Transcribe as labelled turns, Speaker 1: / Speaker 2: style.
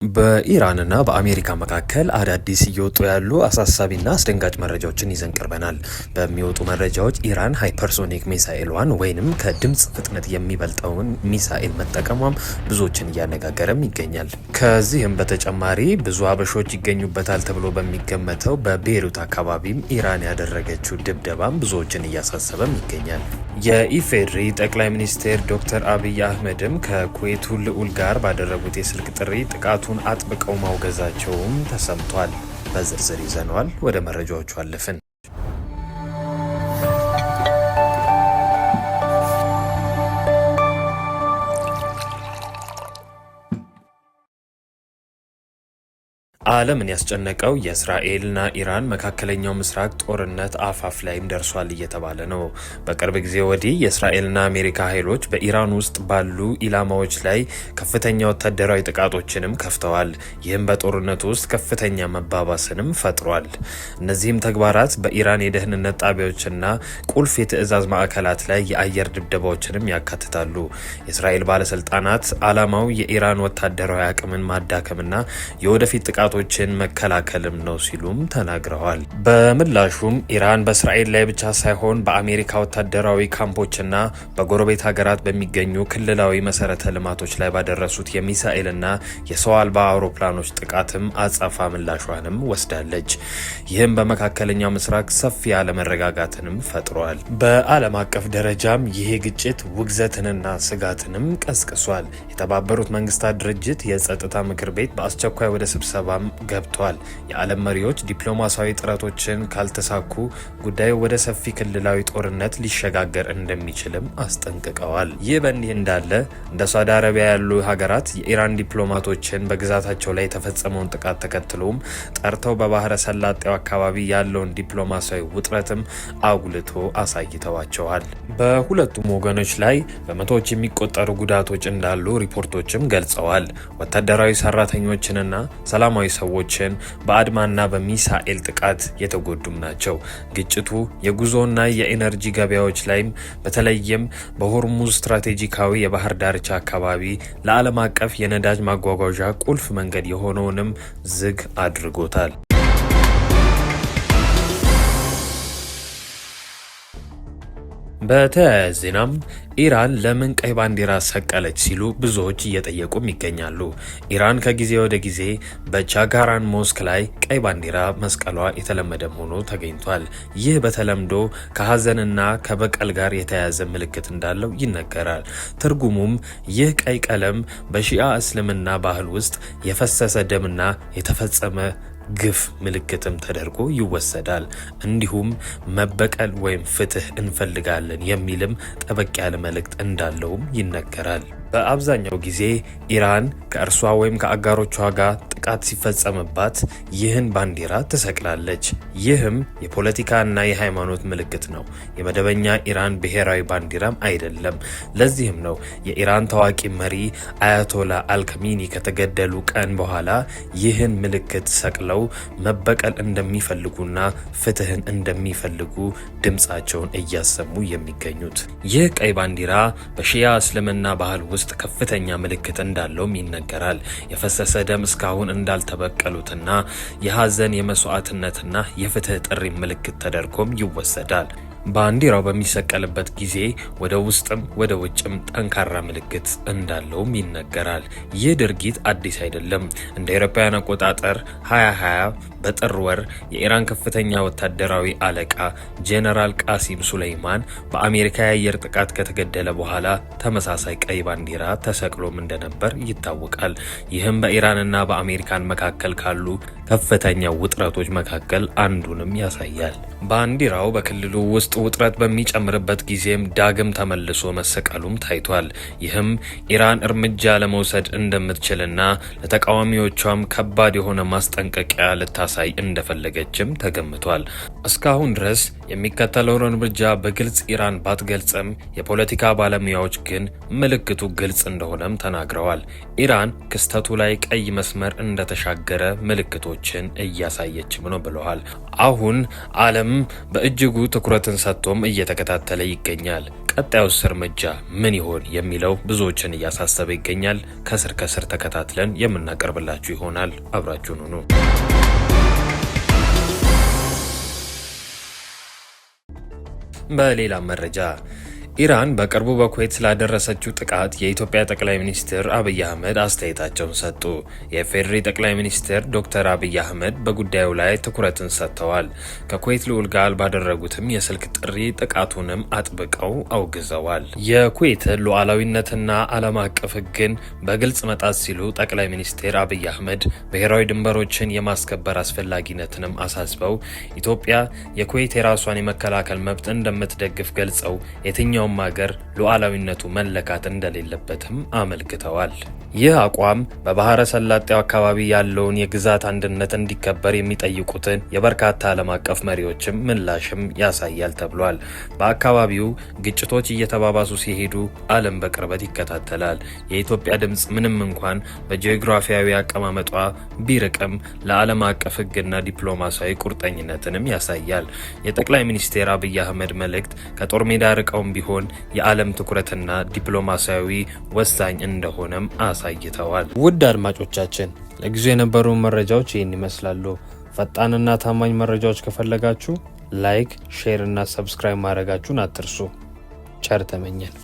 Speaker 1: በኢራንና በአሜሪካ መካከል አዳዲስ እየወጡ ያሉ አሳሳቢና አስደንጋጭ መረጃዎችን ይዘን ቀርበናል። በሚወጡ መረጃዎች ኢራን hypersonic ሚሳኤሏን ወይንም ከድምፅ ፍጥነት የሚበልጠውን ሚሳኤል መጠቀሟም ብዙዎችን እያነጋገረም ይገኛል። ከዚህም በተጨማሪ ብዙ አበሾች ይገኙበታል ተብሎ በሚገመተው በቤይሩት አካባቢም ኢራን ያደረገችው ድብደባም ብዙዎችን እያሳሰበም ይገኛል። የኢፌዴሪ ጠቅላይ ሚኒስትር ዶክተር አብይ አህመድም ከኩዌቱ ልዑል ጋር ባደረጉት የስልክ ጥሪ ጥቃቱን አጥብቀው ማውገዛቸውም ተሰምቷል። በዝርዝር ይዘነዋል። ወደ መረጃዎቹ አለፍን። ዓለምን ያስጨነቀው የእስራኤልና ኢራን መካከለኛው ምስራቅ ጦርነት አፋፍ ላይም ደርሷል እየተባለ ነው። በቅርብ ጊዜ ወዲህ የእስራኤልና አሜሪካ ኃይሎች በኢራን ውስጥ ባሉ ኢላማዎች ላይ ከፍተኛ ወታደራዊ ጥቃቶችንም ከፍተዋል። ይህም በጦርነቱ ውስጥ ከፍተኛ መባባስንም ፈጥሯል። እነዚህም ተግባራት በኢራን የደህንነት ጣቢያዎችና ቁልፍ የትዕዛዝ ማዕከላት ላይ የአየር ድብደባዎችንም ያካትታሉ። የእስራኤል ባለስልጣናት ዓላማው የኢራን ወታደራዊ አቅምን ማዳከምና የወደፊት ጥቃቶችን መከላከልም ነው ሲሉም ተናግረዋል። በምላሹም ኢራን በእስራኤል ላይ ብቻ ሳይሆን በአሜሪካ ወታደራዊ ካምፖችና በጎረቤት ሀገራት በሚገኙ ክልላዊ መሰረተ ልማቶች ላይ ባደረሱት የሚሳኤልና የሰው አልባ አውሮፕላኖች ጥቃትም አጸፋ ምላሿንም ወስዳለች። ይህም በመካከለኛው ምስራቅ ሰፊ አለመረጋጋትንም ፈጥሯል። በዓለም አቀፍ ደረጃም ይሄ ግጭት ውግዘትንና ስጋትንም ቀስቅሷል። የተባበሩት መንግስታት ድርጅት የጸጥታ ምክር ቤት በአስቸኳይ ወደ ስብሰባ ገብቷል። የዓለም መሪዎች ዲፕሎማሲያዊ ጥረቶችን ካልተሳኩ ጉዳዩ ወደ ሰፊ ክልላዊ ጦርነት ሊሸጋገር እንደሚችልም አስጠንቅቀዋል። ይህ በእንዲህ እንዳለ እንደ ሳውዲ አረቢያ ያሉ ሀገራት የኢራን ዲፕሎማቶችን በግዛታቸው ላይ የተፈጸመውን ጥቃት ተከትሎም ጠርተው በባህረ ሰላጤው አካባቢ ያለውን ዲፕሎማሲያዊ ውጥረትም አጉልቶ አሳይተዋቸዋል። በሁለቱም ወገኖች ላይ በመቶዎች የሚቆጠሩ ጉዳቶች እንዳሉ ሪፖርቶችም ገልጸዋል። ወታደራዊ ሰራተኞችንና ሰላማዊ ሰዎችን በአድማና በሚሳኤል ጥቃት የተጎዱም ናቸው። ግጭቱ የጉዞና የኢነርጂ ገበያዎች ላይም በተለይም በሆርሙዝ ስትራቴጂካዊ የባህር ዳርቻ አካባቢ ለዓለም አቀፍ የነዳጅ ማጓጓዣ ቁልፍ መንገድ የሆነውንም ዝግ አድርጎታል። በተያያዘ ዜናም ኢራን ለምን ቀይ ባንዲራ ሰቀለች ሲሉ ብዙዎች እየጠየቁም ይገኛሉ። ኢራን ከጊዜ ወደ ጊዜ በቻጋራን mosque ላይ ቀይ ባንዲራ መስቀሏ የተለመደ ሆኖ ተገኝቷል። ይህ በተለምዶ ከሀዘንና ከበቀል ጋር የተያያዘ ምልክት እንዳለው ይነገራል። ትርጉሙም ይህ ቀይ ቀለም በሺአ እስልምና ባህል ውስጥ የፈሰሰ ደምና የተፈጸመ ግፍ ምልክትም ተደርጎ ይወሰዳል። እንዲሁም መበቀል ወይም ፍትህ እንፈልጋለን የሚልም ጠበቅ ያለ መልእክት እንዳለውም ይነገራል። በአብዛኛው ጊዜ ኢራን ከእርሷ ወይም ከአጋሮቿ ጋር ጥቃት ሲፈጸምባት ይህን ባንዲራ ትሰቅላለች። ይህም የፖለቲካና የሃይማኖት ምልክት ነው። የመደበኛ ኢራን ብሔራዊ ባንዲራም አይደለም። ለዚህም ነው የኢራን ታዋቂ መሪ አያቶላ አልከሚኒ ከተገደሉ ቀን በኋላ ይህን ምልክት ሰቅለው መበቀል እንደሚፈልጉና ፍትህን እንደሚፈልጉ ድምፃቸውን እያሰሙ የሚገኙት። ይህ ቀይ ባንዲራ በሺያ እስልምና ባህል ውስጥ ከፍተኛ ምልክት እንዳለውም ይነገራል። የፈሰሰ ደም እስካሁን እንዳልተበቀሉትና የሀዘን የመስዋዕትነትና የፍትህ ጥሪ ምልክት ተደርጎም ይወሰዳል። ባንዲራው በሚሰቀልበት ጊዜ ወደ ውስጥም ወደ ውጭም ጠንካራ ምልክት እንዳለውም ይነገራል። ይህ ድርጊት አዲስ አይደለም። እንደ አውሮፓውያን አቆጣጠር 2020 በጥር ወር የኢራን ከፍተኛ ወታደራዊ አለቃ ጄኔራል ቃሲም ሱለይማን በአሜሪካ የአየር ጥቃት ከተገደለ በኋላ ተመሳሳይ ቀይ ባንዲራ ተሰቅሎም እንደነበር ይታወቃል። ይህም በኢራንና በአሜሪካን መካከል ካሉ ከፍተኛ ውጥረቶች መካከል አንዱንም ያሳያል። ባንዲራው በክልሉ ውስጥ ውጥረት በሚጨምርበት ጊዜም ዳግም ተመልሶ መሰቀሉም ታይቷል። ይህም ኢራን እርምጃ ለመውሰድ እንደምትችልና ለተቃዋሚዎቿም ከባድ የሆነ ማስጠንቀቂያ ልታሳይ እንደፈለገችም ተገምቷል። እስካሁን ድረስ የሚከተለውን እርምጃ በግልጽ ኢራን ባትገልጽም የፖለቲካ ባለሙያዎች ግን ምልክቱ ግልጽ እንደሆነም ተናግረዋል። ኢራን ክስተቱ ላይ ቀይ መስመር እንደተሻገረ ምልክቶችን እያሳየችም ነው ብለዋል። አሁን ዓለም በእጅጉ ትኩረትን ሰጥቶም እየተከታተለ ይገኛል። ቀጣዩስ እርምጃ ምን ይሆን የሚለው ብዙዎችን እያሳሰበ ይገኛል። ከስር ከስር ተከታትለን የምናቀርብላችሁ ይሆናል። አብራችሁን ሁኑ። በሌላ መረጃ፣ ኢራን በቅርቡ በኩዌት ስላደረሰችው ጥቃት የኢትዮጵያ ጠቅላይ ሚኒስትር አብይ አህመድ አስተያየታቸውን ሰጡ። የኢፌዴሪ ጠቅላይ ሚኒስትር ዶክተር አብይ አህመድ በጉዳዩ ላይ ትኩረትን ሰጥተዋል። ከኩዌት ልዑል ጋር ባደረጉትም የስልክ ጥሪ ጥቃቱንም አጥብቀው አውግዘዋል። የኩዌትን ሉዓላዊነትና ዓለም አቀፍ ሕግን በግልጽ መጣስ ሲሉ ጠቅላይ ሚኒስትር አብይ አህመድ ብሔራዊ ድንበሮችን የማስከበር አስፈላጊነትንም አሳስበው፣ ኢትዮጵያ የኩዌት የራሷን የመከላከል መብት እንደምትደግፍ ገልጸው የትኛውም ሀገር ሉዓላዊነቱ መለካት እንደሌለበትም አመልክተዋል። ይህ አቋም በባህረ ሰላጤው አካባቢ ያለውን የግዛት አንድነት እንዲከበር የሚጠይቁትን የበርካታ ዓለም አቀፍ መሪዎችም ምላሽም ያሳያል ተብሏል። በአካባቢው ግጭቶች እየተባባሱ ሲሄዱ ዓለም በቅርበት ይከታተላል። የኢትዮጵያ ድምፅ ምንም እንኳን በጂኦግራፊያዊ አቀማመጧ ቢርቅም ለዓለም አቀፍ ሕግና ዲፕሎማሲያዊ ቁርጠኝነትንም ያሳያል። የጠቅላይ ሚኒስትር አብይ አህመድ መልእክት ከጦር ሜዳ ርቀውም ቢሆን የዓለም ትኩረትና ዲፕሎማሲያዊ ወሳኝ እንደሆነም አሳይተዋል። ውድ አድማጮቻችን፣ ለጊዜው የነበሩ መረጃዎች ይህን ይመስላሉ። ፈጣንና ታማኝ መረጃዎች ከፈለጋችሁ like፣ share እና subscribe ማድረጋችሁን አትርሱ። ቸር ተመኘን።